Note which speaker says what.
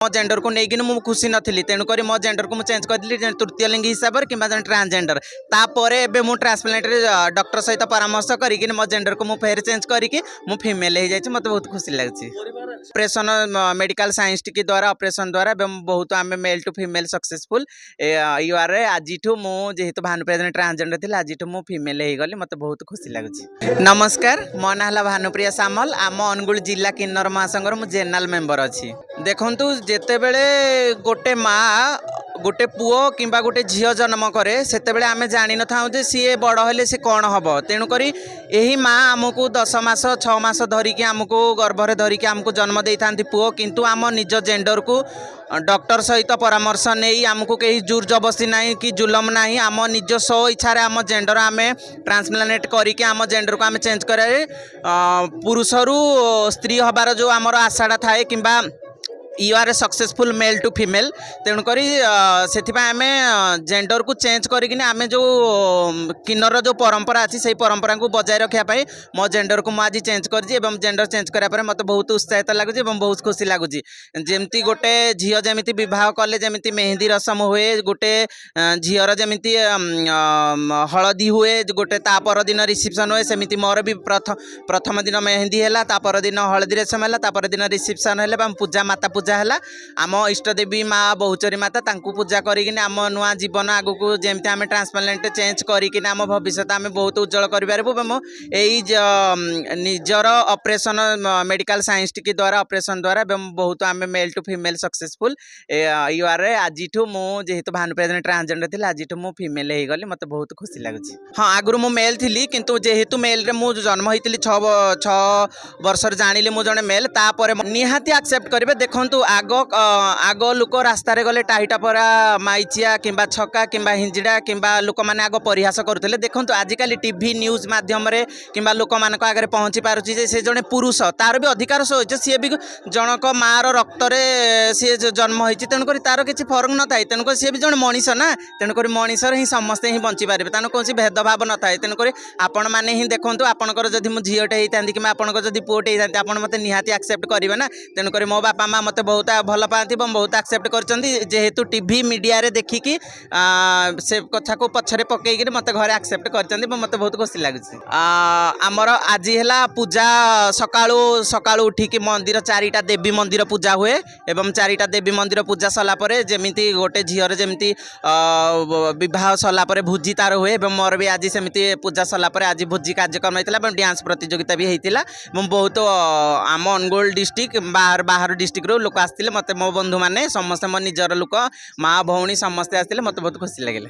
Speaker 1: ମୋ ଜେଣ୍ଡରକୁ ନେଇକିନି ମୁଁ ଖୁସି ନଥିଲି, ତେଣୁକରି ମୋ ଜେଣ୍ଡରକୁ ମୁଁ ଚେଞ୍ଜ କରିଦେଲି ଜଣେ ତୃତୀୟ ଲିଙ୍ଗୀ ହିସାବରେ କିମ୍ବା ଜଣେ ଟ୍ରାନ୍ସଜେଣ୍ଡର। ତାପରେ ଏବେ ମୁଁ ଟ୍ରାନ୍ସପ୍ଲାଣ୍ଟରେ ଡକ୍ଟର ସହିତ ପରାମର୍ଶ କରିକିନି ମୋ ଜେଣ୍ଡରକୁ ମୁଁ ଫେର ଚେଞ୍ଜ କରିକି ମୁଁ ଫିମେଲ୍ ହେଇଯାଇଛି। ମୋତେ ବହୁତ ଖୁସି ଲାଗୁଛି। ଅପରେସନ୍ ମେଡ଼ିକାଲ ସାଇନ୍ସ ଟିକେ ଦ୍ୱାରା, ଅପରେସନ୍ ଦ୍ୱାରା ଏବଂ ବହୁତ ଆମେ ମେଲ୍ ଟୁ ଫିମେଲ୍ ସକ୍ସେସଫୁଲ୍ ୟୁଆର୍ରେ। ଆଜିଠୁ ମୁଁ ଯେହେତୁ ଭାନୁପ୍ରିୟା ଜଣେ ଟ୍ରାନ୍ସଜେଣ୍ଡର ଥିଲି, ଆଜିଠୁ ମୁଁ ଫିମେଲ୍ ହେଇଗଲି। ମୋତେ ବହୁତ ଖୁସି ଲାଗୁଛି। ନମସ୍କାର, ମୋ ନାଁ ହେଲା ଭାନୁପ୍ରିୟା ସାମଲ। ଆମ ଅନୁଗୁଳ ଜିଲ୍ଲା କିନ୍ନର ମହାସଂଘର ମୁଁ ଜେନେରାଲ ମେମ୍ବର ଅଛି। ଦେଖନ୍ତୁ, ଯେତେବେଳେ ଗୋଟେ ମା ଗୋଟେ ପୁଅ କିମ୍ବା ଗୋଟେ ଝିଅ ଜନ୍ମ କରେ, ସେତେବେଳେ ଆମେ ଜାଣିନଥାଉ ଯେ ସିଏ ବଡ଼ ହେଲେ ସେ କ'ଣ ହେବ। ତେଣୁକରି ଏହି ମା ଆମକୁ 10 ମାସ 6 ମାସ ଧରିକି, ଆମକୁ ଗର୍ଭରେ ଧରିକି ଆମକୁ ଜନ୍ମ ଦେଇଥାନ୍ତି ପୁଅ। କିନ୍ତୁ ଆମ ନିଜ ଜେଣ୍ଡରକୁ ଡକ୍ଟର ସହିତ ପରାମର୍ଶ ନେଇ, ଆମକୁ କେହି ଜୋର ଜବରଦସ୍ତି ନାହିଁ କି ଜୁଲମ ନାହିଁ, ଆମ ନିଜ ସ୍ୱ ଇଚ୍ଛାରେ ଆମ ଜେଣ୍ଡର ଆମେ ଟ୍ରାନ୍ସପ୍ଲାନେଟ୍ କରିକି ଆମ ଜେଣ୍ଡରକୁ ଆମେ ଚେଞ୍ଜ କରିବାରେ, ପୁରୁଷରୁ ସ୍ତ୍ରୀ ହେବାର ଯେଉଁ ଆମର ଆଶାଟା ଥାଏ କିମ୍ବା you are a successful male to female। ତେଣୁକରି ସେଥିପାଇଁ ଆମେ ଜେଣ୍ଡରକୁ ଚେଞ୍ଜ କରିକିନି ଆମେ ଯେଉଁ କିନ୍ନରର ଯେଉଁ ପରମ୍ପରା ଅଛି, ସେଇ ପରମ୍ପରାକୁ ବଜାୟ ରଖିବା ପାଇଁ ମୋ ଜେଣ୍ଡରକୁ ମୁଁ ଆଜି ଚେଞ୍ଜ କରିଛି। ଏବଂ ଜେଣ୍ଡର ଚେଞ୍ଜ କରିବା ପରେ ମୋତେ ବହୁତ ଉତ୍ସାହିତ ଲାଗୁଛି ଏବଂ ବହୁତ ଖୁସି ଲାଗୁଛି। ଯେମିତି ଗୋଟେ ଝିଅ ଯେମିତି ବିବାହ କଲେ ଯେମିତି ମେହେନ୍ଦି ରସମ ହୁଏ, ଗୋଟେ ଝିଅର ଯେମିତି ହଳଦୀ ହୁଏ, ଗୋଟେ ତା ପରଦିନ ରିସିପ୍ସନ୍ ହୁଏ, ସେମିତି ମୋର ବି ପ୍ରଥମ ଦିନ ମେହେନ୍ଦି ହେଲା, ତା ପରଦିନ ହଳଦୀ ରସମ ହେଲା, ତା ପରଦିନ ରିସିପ୍ସନ୍ ହେଲା ଏବଂ ପୂଜା, ମାତା ପୂଜା ହେଲା। ଆମ ଇଷ୍ଟଦେବୀ ମା ବହୁଚରୀ ମାତା, ତାଙ୍କୁ ପୂଜା କରିକିନି ଆମ ନୂଆ ଜୀବନ ଆଗକୁ ଯେମିତି ଆମେ ଟ୍ରାନ୍ସପ୍ଲାଣ୍ଟ ଚେଞ୍ଜ କରିକିନି ଆମ ଭବିଷ୍ୟତ ଆମେ ବହୁତ ଉଜ୍ଜଳ କରିପାରିବୁ। ଏବଂ ଏଇ ନିଜର ଅପରେସନ୍ ମେଡ଼ିକାଲ ସାଇନ୍ସ ଟିକେ ଦ୍ୱାରା, ଅପରେସନ୍ ଦ୍ୱାରା ଏବଂ ବହୁତ ଆମେ ମେଲ୍ ଟୁ ଫିମେଲ୍ ସକ୍ସେସଫୁଲ୍ ୟୁଆର୍ରେ। ଆଜିଠୁ ମୁଁ ଯେହେତୁ ଭାନୁପ୍ରିୟା ଜଣେ ଟ୍ରାନ୍ସଜେଣ୍ଡର ଥିଲି, ଆଜିଠୁ ମୁଁ ଫିମେଲ୍ ହେଇଗଲି। ମୋତେ ବହୁତ ଖୁସି ଲାଗୁଛି। ହଁ, ଆଗରୁ ମୁଁ ମେଲ୍ ଥିଲି, କିନ୍ତୁ ଯେହେତୁ ମେଲ୍ରେ ମୁଁ ଜନ୍ମ ହେଇଥିଲି, 6 ବର୍ଷରେ ଜାଣିଲି ମୁଁ ଜଣେ ମେଲ୍। ତାପରେ ନିହାତି ଆକ୍ସେପ୍ଟ କରିବେ। ଦେଖନ୍ତୁ, ଆଗ ଲୋକ ରାସ୍ତାରେ ଗଲେ ଟାହିଟାପରା, ମାଇଚିଆ କିମ୍ବା ଛକା କିମ୍ବା ହିଞ୍ଜିଡ଼ା କିମ୍ବା ଲୋକମାନେ ଆଗ ପରିହାସ କରୁଥିଲେ। ଦେଖନ୍ତୁ, ଆଜିକାଲି ଟିଭି ନ୍ୟୁଜ୍ ମାଧ୍ୟମରେ କିମ୍ବା ଲୋକମାନଙ୍କ ଆଗରେ ପହଞ୍ଚି ପାରୁଛି ଯେ ସେ ଜଣେ ପୁରୁଷ, ତାର ବି ଅଧିକାର ଅଛି। ସିଏ ବି ଜଣକ ମାଆର ରକ୍ତରେ ସିଏ ଜନ୍ମ ହେଇଛି, ତେଣୁକରି ତାର କିଛି ଫରକ ନଥାଏ। ତେଣୁକରି ସିଏ ବି ଜଣେ ମଣିଷ ନା। ତେଣୁକରି ମଣିଷରେ ହିଁ ସମସ୍ତେ ହିଁ ବଞ୍ଚିପାରିବେ, ତେଣୁ କୌଣସି ଭେଦଭାବ ନଥାଏ। ତେଣୁକରି ଆପଣମାନେ ହିଁ ଦେଖନ୍ତୁ, ଆପଣଙ୍କର ଯଦି ମୁଁ ଝିଅଟେ ହେଇଥାନ୍ତି କିମ୍ବା ଆପଣଙ୍କର ଯଦି ପୁଅଟେ ହେଇଥାନ୍ତି, ଆପଣ ମୋତେ ନିହାତି ଆକ୍ସେପ୍ଟ କରିବେ ନା। ତେଣୁକରି ମୋ ବାପା ମା ମୋତେ ବହୁତ ଭଲ ପାଆନ୍ତି ଏବଂ ବହୁତ ଆକ୍ସେପ୍ଟ କରିଛନ୍ତି। ଯେହେତୁ ଟିଭି ମିଡ଼ିଆରେ ଦେଖିକି ସେ କଥାକୁ ପଛରେ ପକେଇକିରି ମୋତେ ଘରେ ଆକ୍ସେପ୍ଟ କରିଛନ୍ତି ଏବଂ ମୋତେ ବହୁତ ଖୁସି ଲାଗୁଛି। ଆମର ଆଜି ହେଲା ପୂଜା। ସକାଳୁ ସକାଳୁ ଉଠିକି ମନ୍ଦିର, ଚାରିଟା ଦେବୀ ମନ୍ଦିର ପୂଜା ହୁଏ ଏବଂ ଚାରିଟା ଦେବୀ ମନ୍ଦିର ପୂଜା ସରିଲା ପରେ ଯେମିତି ଗୋଟେ ଝିଅର ଯେମିତି ବିବାହ ସରିଲା ପରେ ଭୋଜି ତାର ହୁଏ, ଏବଂ ମୋର ବି ଆଜି ସେମିତି ପୂଜା ସରିଲା ପରେ ଆଜି ଭୋଜି କାର୍ଯ୍ୟକ୍ରମ ହେଇଥିଲା ଏବଂ ଡ୍ୟାନ୍ସ ପ୍ରତିଯୋଗିତା ବି ହେଇଥିଲା। ଏବଂ ବହୁତ ଆମ ଅନୁଗୁଳ ଡିଷ୍ଟ୍ରିକ୍ଟ, ବାହାର ବାହାର ଡିଷ୍ଟ୍ରିକ୍ଟରୁ ଲୋକ ଆସିଥିଲେ। ମୋତେ ମୋ ବନ୍ଧୁମାନେ ସମସ୍ତେ, ମୋ ନିଜର ଲୋକ, ମା ଭଉଣୀ ସମସ୍ତେ ଆସିଥିଲେ। ମୋତେ ବହୁତ ଖୁସି ଲାଗିଲା।